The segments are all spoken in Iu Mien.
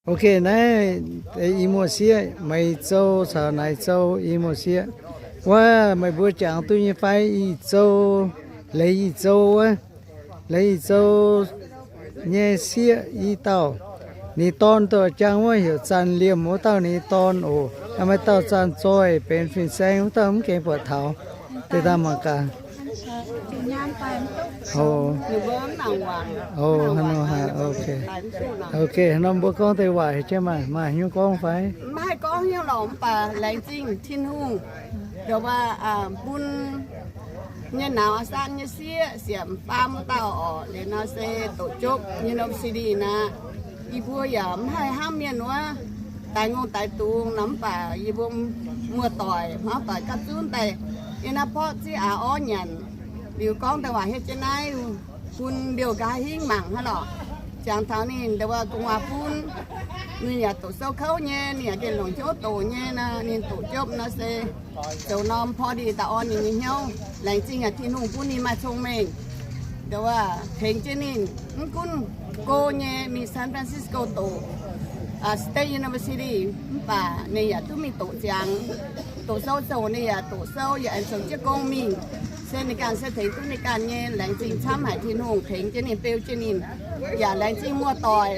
Ok, naaiv i muoz-sieqv, Meix Zou caux Naix Zou i muoz-sieqv. Wuov meih mbuo jangx duqv nyei fai? I Zou, Leiz I Zou wuov, Leiz I Zou nyei sieqv i dauh. Ninh dorn doqc jangx wuov heuc Zanh Liemh wuov dauh ninh dorn oc. Maaih dauh Zanh Zoih benx fin-saeng wuov dauh mv gaengh buatc taux. Deix daaih mangc gaax. Ok, norm mbuo gorngv deix waac jienv maaih, maaih hnyouv gorngv fai? Maiv haih gorngv hnyouv lorqc, mv baac laengz zingh Tin-Hungh, nduov, bun nyei nauz aa saatv nyei sieqv, siemv faam wuov dauh oc. Liuz nor se doqc jopv University naaic, yie mbuo yaac mv haih hnangv mienh wuov, daix ngongh daix dungz nor, mv baac yie mbuo muoz-doic hmuangv doic gapv zunv daaih yiem naaiv porv ziqv aax orv nyanc. Liuz gorngv deix waac hietv jienv naaiv bun liouh nqa'haav hingv mangc hnangv lorqc. Jangx taux ninh nduov gu'nguaaz fun, ninh yaac doqc sou kouv nyei, ninh yaac gengh longc hnyouv doqc nyei nor, ninh doqc jopv nor se zoux norm porv ndie daaih orn ninh nyei hnyouv. Laengz zingh yaac Tin-Hungh bun ninh maaih cong-mengh, nduov, tengx jienv ninh. Mv gunv go nyei mingh San Francisco doqc State University, mv baac ninh yaac duqv mingh doqc ziangx. Doqc sou zoqc ninh yaac doqc sou yaac aengx zoux jienv gong mingh. Se ninh ganh se tengx duqv ninh ganh nyei. Laengz zingh camv haic Tin-Hungh tengx jienv ninh, beu jienv ninh. Yaac laengz zingh muoz-doic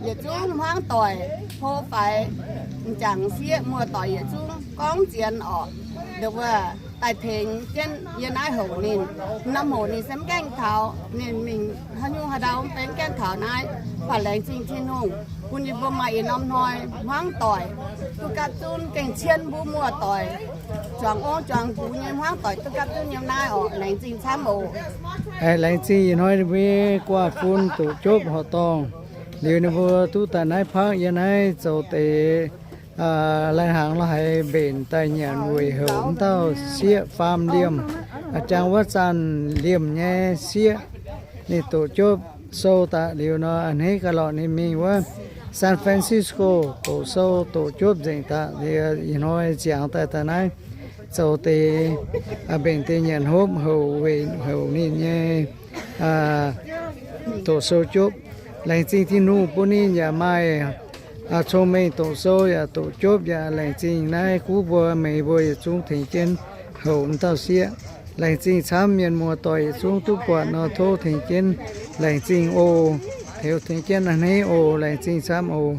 yietc zungv, hmuangv doic, hlo faix, m'jangc sieqv, muoz-doic yietc zungv gorngv zienx orqc, nduov, daaih tengx jienv yiem naaiv hoc ninh. Norm hoc ninh se mv gaengh taux, ninh mingh haaix nyungc haaix ndau mv benx gaengh taux naaiv. Mv baac laengz zingh Tin-Hungh bun yie mbuo maaih ih norm hnoi hmuangv doic duqv gapv zunv, gengh cien mbuo muoz-doic juangc ong juangc gux nyei hmuangv doic duqv gapv zunv yiem naaiv orqc. Laengz zingh camv oc. Laengz zingh ih hnoi ninh mbuo guaav fun doqc jopv horqc dorngh. Liuz ninh mbuo duqv daaih naaiv park yiem naaiv zoux deix lai-hnaangx lorz haiz mbenc daaih nyanc weic houc wuov dauh sieqv faam liemh, jangx wuov Zanh Liemh nyei sieqv. Ninh doqc jopv sou daaih liuz nor, a'hneiv gaax lorqc ninh mingh wuov San Francisco doqc sou doqc jopv nzengc daaih. Ih hnoi ziangx daaih daaih naaiv zoux deix, mbenc deix nyanc hopv houc weic houc ninh nyei doqc sou jopv. Laengz zingh Tin-Hungh bun ninh yaac maaih cong-mengh doqc sou yaac doqc jopv. Yaac laengz zingh naaiv guv mbuo meix mbuo yietc zungv tengx jienv houc wuov dauh sieqv. Laengz zingh camv mienh muoz-doic yietc zungv duqv buatc nor, tov tengx jienv laengz zingh oc. Tov tengx jienv a'hneiv oc. Laengz zingh camv oc.